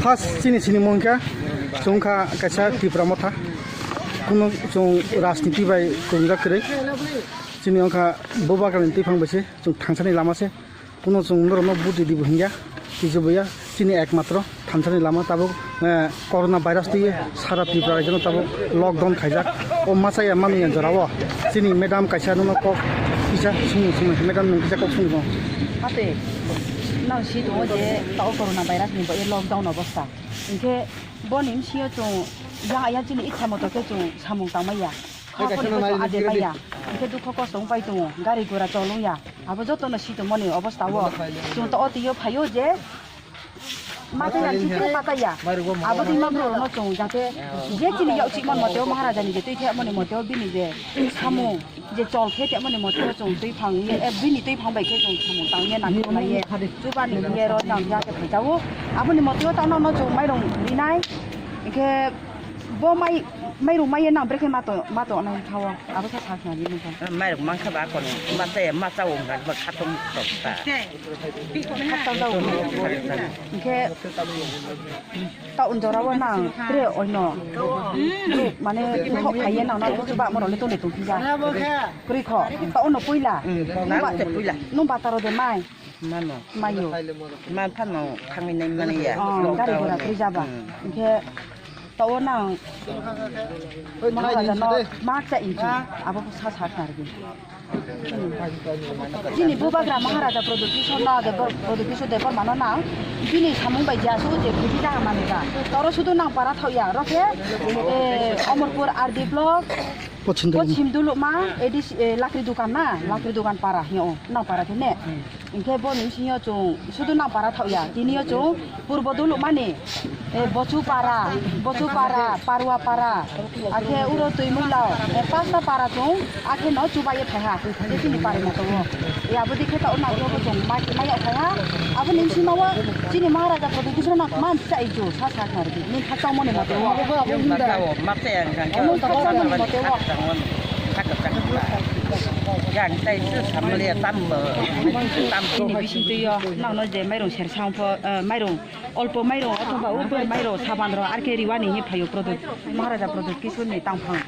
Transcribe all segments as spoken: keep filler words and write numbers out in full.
First chini sini mungkha chwngkha kaisa Tipra Motha. Kuno chwng rajniti bai kwrwngjak kwrwi. Chini wngkha bubagrani twiphang bai se chwng thangsani lama se. Kuno chwng norokno vote ridi bo hingya. Twijoboya chini ekmatro thansani lama tabuk, eh, corona virus twi sara Tripura rajyono tabuk lockdown khaijak. O machaya manwi jorao chini madam kaisa nono kok kisa sung sung madam nung kisa kok sung sung. Ate nang si tongo je tao corona virus ni bo e lockdown obostha. Hinkhe boni bsio chwng yang ayang chini itha moto khe chwng samung tangmaya. Kha khoni bo chwng ade maya. Hinkhe dukho kosto wng pai tongo. Gari gura chol wngya. Abo jotono si tongmani obostha o. Chwng to o twiyo phaio je machaya chikre machaya. Abo twi ma borokno chwng jate je chini yak chikmani moteo Maharajani je twi thepmani moteo bini je samung je chol khe tepmani moteo chwng twiphang ye, eh, bini twiphang bai khe chwng samung tangye nangkhe nangye. Chubani ye ro nang ya khe phaijao. Aboni moteo tano no chwng mairung rinai. Hinkhe bo mai, mairung maiye nang brekhe mato, mato nai thao. Abo sa sakna di nang. Mairung mangkha ba kono, masa ya masa wong ba khatung tok ta. Khatung dao. Hinkhe ta unjora wo nang tre oino. Mane thok khaiye nang na ba mo role tole tong kija. Kri kho, ta uno puila. Nang te puila. Nung bataro de mai. Mano. Mayo. Man phano thangwi nai mani ya. Oh, gari gora twi jaba. Hinkhe tao nang Maharaja no ma cha inchu. Abo sa sa kar di. Chini bubagra Maharaja Pradyot Kishore no de Pradyot Kishore Debbarma no nang. Bini samung bai jasu je kuji jaga mani ba. Toro sudu nang para thok ya. Rokhe, eh, Omorpur R D block. Pochim Duluma. Pochim Duluma, A D C, eh, Lakri Dukan na, Lakri Dukan para, hino, nang para khe ne. Hinkhe bo ni bisingo chwng sudu nang para thok ya, tini o chwng purbo Dulumani, eh, Bochu para, Bochu para, Parwa para, akhe uro Twimulao, eh, pasta para chwng, akhe no chubaye thaiha, je chini pari moto o. Ya bodi khe ta o nang bo chwng mai, mai ya thaiha, abo ni bisingo o chini Maharaja Pradyot Kishore no man cha ichu, sa sa khar di, ni kha changmani moto o. Nung kha changmani moto o. Yang tai su samle tam tam. Chini bising twi o nang no je mairung sersa pho, eh, mairung olpo mairung othoba uber mairung saban ro ar khe riwani hi phaio Pradyot, Maharaja Pradyot Kishore ni tangphang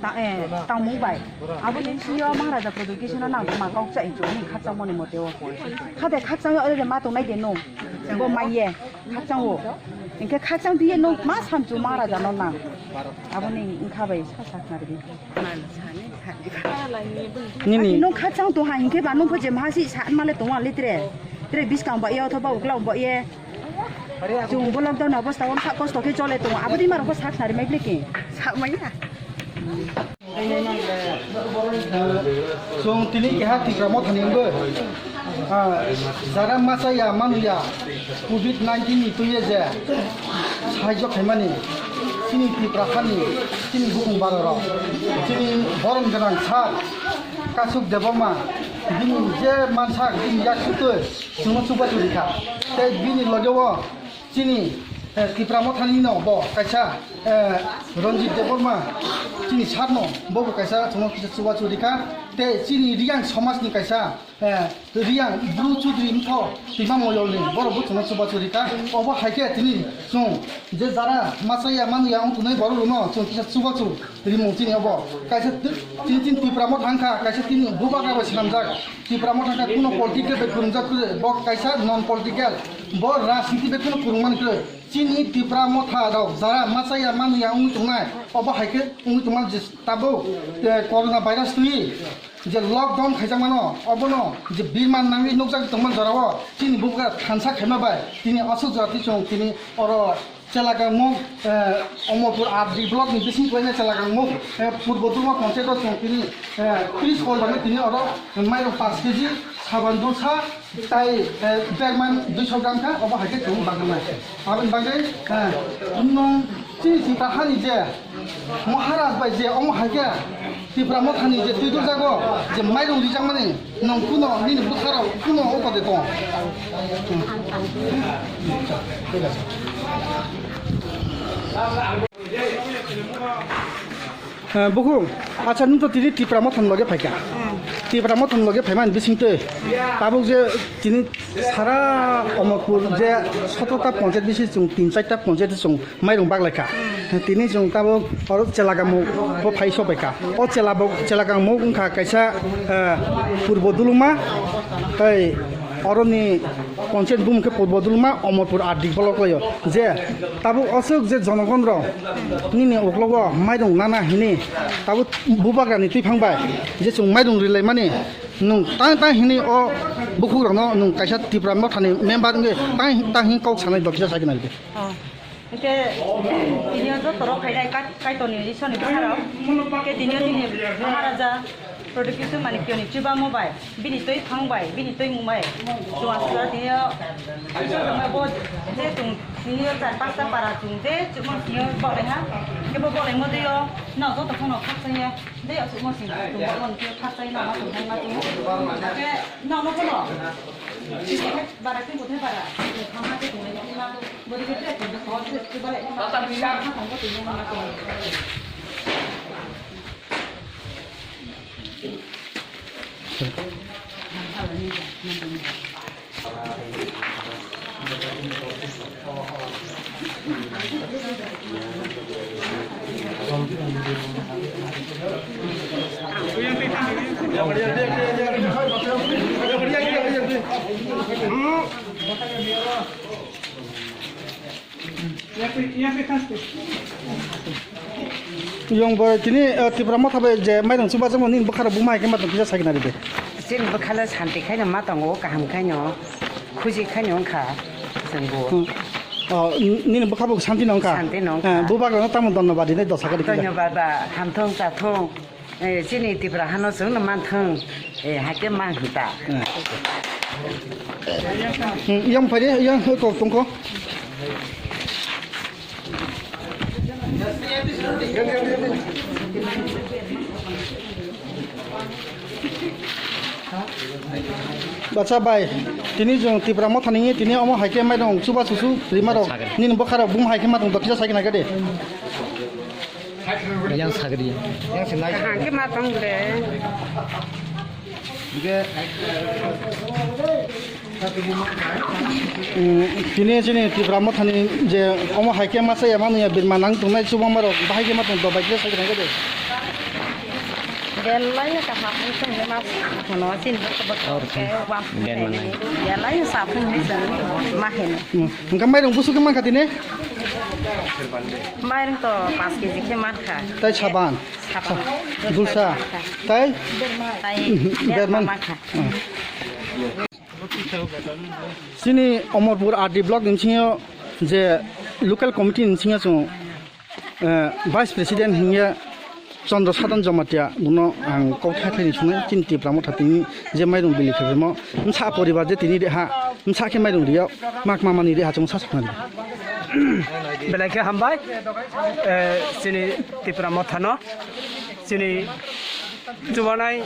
ta, eh, tangmung bai. Abo ni bisingo Maharaja Pradyot Kishore no nang ma kok cha ichu ni kha changmani moto o. Kha de kha chang o de ma tong nai de nung. Bo mai ye. Khakchang o. Hinkhe khakchang biye no ma samchu Maharaja no nang. Aboni wngkha bai sa sa khnari di. Nini. Nung khakchang tong ha hinkhe ba nung pho je ma si sa male tong a litre. Tre biskang ba ye othoba ukla ba ye. Chung bo lockdown obostha o sa kosto khe chole tong. Abodi ma rok sa khnari mai ble ke. Sa mai ya. Chwng tini keha Tipra Mothani wngwi, ah, jara machaya manuya covid nineteen ni twiwi je sahajyo khaimani chini Tipra hani chini bukung barorok, chini borom gwnang sir Kashuk Debbarma bini je mansak bini yaksutwi chwngno chubachu rikha. Tei bini logeo chini, eh, Tipra Mothani no bo kaisa, eh, Ranjit Debbarma chini sir no bo bo kaisa chwngno kisa chubachu rikha. Tei chini Riyang somaj ni kaisa, eh, Riyang Bru Chudri wngtho Tima Moyol ni borok bo chwngno chubachu rikha. Obo hai khe tini chwng je jara machaya manuya wng tongnai borok rok no chwng kisa chubachu rimung chini obo kaisa twi-, chini, chini Tipra Motha wngkha kaisa tini bubagra bai swnamjak. Tipra Motha khe kuno political bai kwrwngjak kwrwi, bo kaisa non political, bo rajniti bai kuno kwrwngmani kwrwi. Chini Tipra Motha rok jara machaya manuya wngwi tongnai, obo hai khe wngwi tongmani je tabuk, eh, corona virus twi je lockdown khaijakmano, obono je birman nangwi nukjagwi tongmani jorao chini bubagra thansa khaima bai tini aswk jora twi chwng tini oro Chelakangmung, eh, Omorpur R D block ni bising kwlaina Chelakangmung, eh, Purbo Dulma Panchayat o chwng tini, eh, tris kol dame tini oro mairok paanch K G, saban dulsa, tai, eh, berman duiso gram kha, obo hai khe chwng bagwi nai. Aboni bagwi, eh, nwng chini Tipra hani je Maharaj bai je omo hai khe Tipra Mothani je twi duljago, je mairung rijakmani, nwng kuno nini bwsarok kuno o kode tong. Eh, bukhung, acha, nwng to tini Tipra Mothani loge phaikha. Tipra Mothani loge phaimani bisingtwi tabuk je tini sara Omorpur je sotrota ponchayat bisi chwng tin charta ponchayat chwng mairung baglaikha. Tini chwng tabuk oro Chelagangmuk bo phai sobaikha. O Chelabuk, Chelagangmuk wngkha kaisa, eh, Purbo Duluma tei oroni ponchayat bumung khe Purbo Duluma Omorpur R D block laio. Je tabuk aswk je jonogon rok nini uklogo mairung nana hini tabuk bubagrani twiphang bai je chwng mairung rilaimani nwng tang tang hini o bukhukrokno nwng kaisa Tipra Mothani member wngwi tang tang hini kok sanai dokisa sakina ridi. Oh. Hingke tini o joto rok phainai Kaitorni Isorni bwsarok. Hingke tini o tini Maharaja Pradyut Kishore Manikya ni chubamo bai, bini twi phang bai, bini twi mung bai. Chwng aswk tini o Isor tongma bo je chwng tini o char pasta para chwng je chwngmo tini o bolai ha. Hingke bo bolai mo twi o no joto phano khakchangya. Je aswk mo sing chwng bo twi o khakchangya no ma tong ma tong. Hingke no no phano. Bara khe bo the bara. Thangma khe tong ma. Yong bo tini, eh, Tipra Motha bai je mairung chubajakmani bwkharok buma hai khe ma tong kisa sakina ridi. Chini bwkhalo santi khaino ma tongo, kaham khaino, khusi khaino wngkha chwngbo. Hmm. Oh, n-, nini bwkha bo santi no wngkha? Santi no wngkha. Eh, bubagrano tamo dhonnobad rinai dosa kari kisa. Dhonnobad ba, hamthung chathung. Eh, chini Tipra hano chwngno manthwng, eh, haikhe mang hinta. Eh. Hmm, yang phai de, yang kok tongkho. Bacha bai, tini chwng Tipra Mothani tini omo hai khe mairung chuba chuchu rima rok nini bwkha rok bum hai khe ma tong dokisa sakina khe de. Yang sagri. Kaham khe ma tong de. Hingke, mm, tini chini Tipra Mothani je omo hai khe masa ya manu ya birma nang tongnai chubama rok bahai khe ma tong do bai khe sai khe de. Belai kaham wngkha mas hano chini bwkha bwkha khe wam. Belai sa phung ni chwng ma hino. Mm, hingke mairung busu khe mankha tini? Mairung to paanch kg khe mankha. Tai saban? Saban. Dulsa. Tai? Tai berman. Berman. Mankha. Ah. Chini Omorpur R D block ni bisingo je local committee ni bisingo chwng, eh, vice president hingye Chandra Sadhan Jamatia, bono ang kok kha khaini sunai, chini Tipra Motha tini je mairung bili khaimo, msa poribar je tini de ha, msa khe mairung riyo, mak mamani de ha chwng sa saknani. Belai khe hambai, eh, chini Tipra Mothano, chini chubanai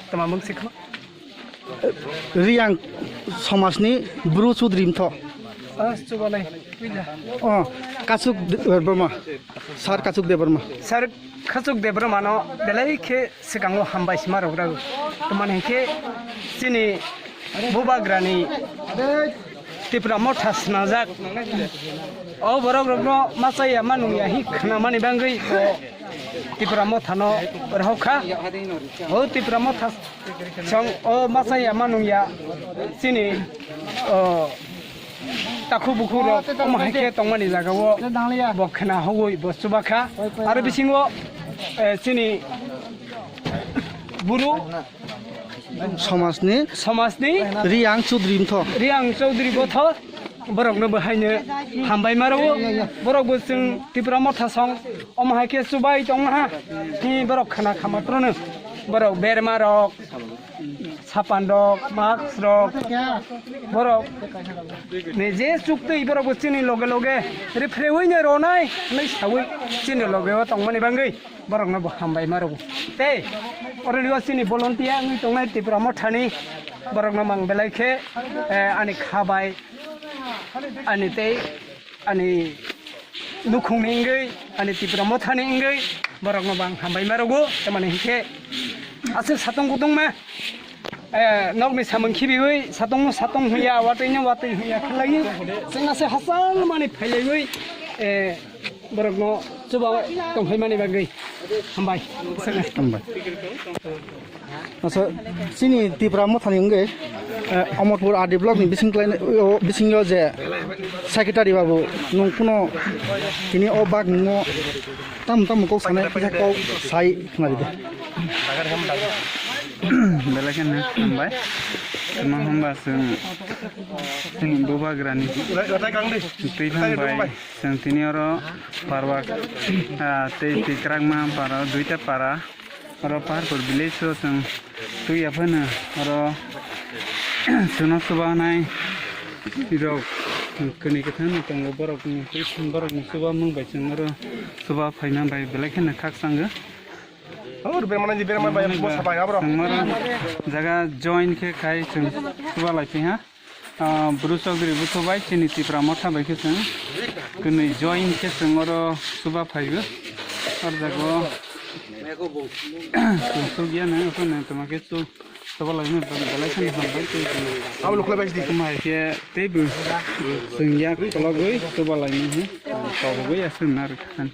tama mung sikho. Riyang somajni Bru Chudri mtho. Ah, chubanai, puila. Oh, Kachuk Debbarma. Sir Kachuk Debbarma. Sir Kachuk Debbarmano belai khe swkango hambai sima rok rw. Tamani hinkhe chini bubagrani Tipra Motha snajak. O borok rokno machaya manungya hi khnamani bangwi o Tipra Mothano rohorkha. O Tipra Motha song o machaya manungya chini o takhu bukhu rok omo hai khe tongmani jaga o bo khna hogwi bo chubakha. Aro bisingo, eh, chini buru somajni somajni Riyang Chudri mtho. Riyang Chudri botho borokno bo haino hambai maro. Borok bo chwng Tipra Motha song omo hai khe chubai tongma ha. Hi borok khna khama trono. Borok berma rok, sapan rok, mask rok, borok ni je chuktwi borok bo chini loge loge referee no ronai hinwi sawi chini loge o tongmani bangwi. Borokno bo hambai ma rwgo. Tei oro liyo chini volunteer wngwi tongnai Tipra Mothani borokno mang belai khe, eh, ani kha bai, ani tei ani nukhungni wngwi, ani Tipra Mothani wngwi borokno bo ang hambai ma rwgo. Tamani hinkhe Aswk satong kutungma, eh, nokni samung khibiwi satongno satong hwnya, watwino watwi hwnya khlaiwi, chwng aswk hachal mani phailaiwi, eh, borokno chuba tongphaimani bagwi hambai. Hambai. Acha, chini Tipra Mothani wngwi, eh, Amarpur R D block ni bising khlai, o bisingo je secretary babu, nwng kuno tini o bagwino tam tam kok sanai, kisa kok sai khna ridi. Belai kheno hambai. Tamo hwnba chwng chini bubagrani twi thangbai. Chwng tini oro parwa, ah, tei tikrakma para, duita para. Oro Paharpur village o chwng twi ya phano oro chwngno chubanai rok kwnwi kwthangno tongo, borokni, borokni chubamung bai chwng oro chuba phaima bai belai kheno khakchango. Oro bermana di berma bai mosa bai abro. Chwng oro jaga join khe khai chwng chuba lai phi ha. Ah, Bru Chogri buthu bai chini Tipra Motha bai khe chwng kwnwi join khe chwng oro chuba phaigo. Ar jago chwng sugya nang phano tama khe chu chuba lai nang belai kheno hambai tei chwng. Abo lukla bai di. Tuma hai khe teibo chwng yak kologwi chuba lai nang hi togwi aswk nar khan.